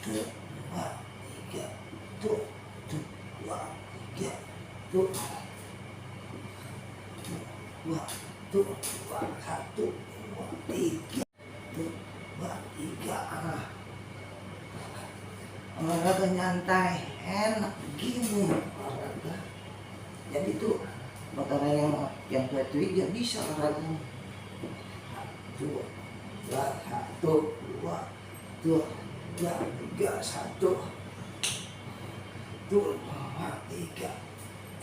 dua, tiga, tuh, dua, tiga, tuh, dua, dua, satu, dua, tiga, dua, tiga. Olahraga nyantai, enak gini olahraga. Jadi tuh buat orang yang tua-tua dia bisa olahraga. Dua, satu, dua, tiga, satu, dua, tiga,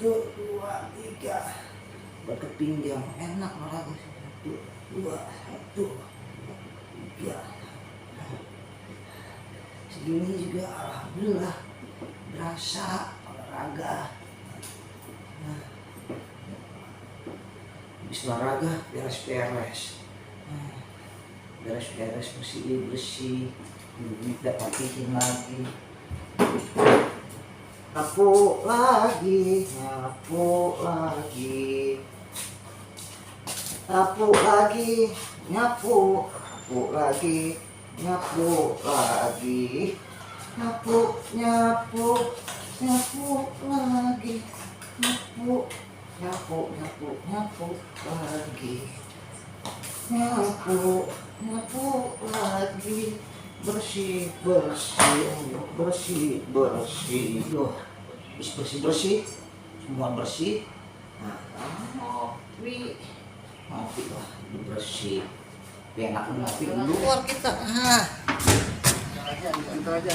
dua, tiga. Buat ke pinggang enak olahraga. Satu, tiga. Segini juga alhamdulillah berasa olahraga. Habis olahraga beres-beres, bersih, tidak rapihin lagi, nyapu lagi, bersih. Loh, bersih, semua bersih. Nah, ngopi lah, bersih. Enak ngopi dulu. Luar kita. Antar aja.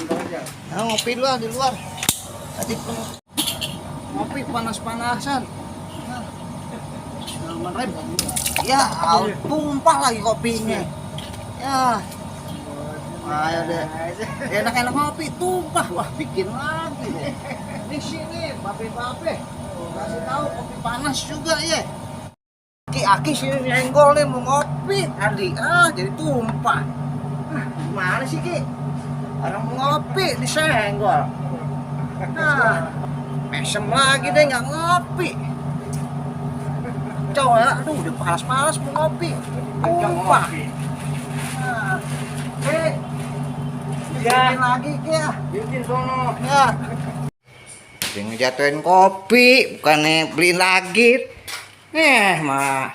Nah, ngopi dulu di luar. Tadi ngopi panas-panasan. Rem. Ya, tumpah lagi kopinya. Ya. Ayo deh. Enak-enak ngopi tumpah. Wah, bikin lagi deh. Di sini, bape-bape. Kasih tahu kopi panas juga ya. Aki sini nyenggol nih mau ngopi tadi. Jadi tumpah. Gimana sih Ki? Orang mau ngopi disenggol. Mesem lagi deh nggak ngopi. Coba, aduh udah panas-panas mau ngopi. Tumpah. Bikin lagi ya. Bikin sono. Ya. Udah ngejatuhin kopi, bukannya beliin lagi. Mah.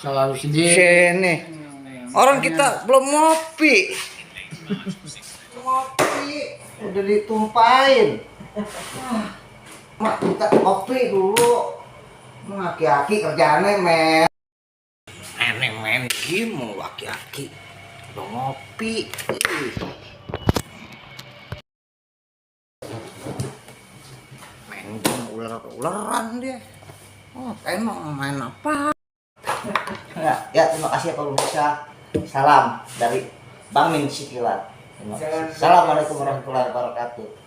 Selalu sendiri. Sini. Orang kita belum ngopi. Udah ditumpahin. Mak kita kopi dulu. Aki-aki kerjaannya men. Main game mau aki-aki. Udah ngopi. Main game ular-ularan dia. Emang main apa? Ya, terima kasih ya Pak Pemirsa. Salam dari Bang Min Sikilat. Assalamualaikum warahmatullahi wabarakatuh.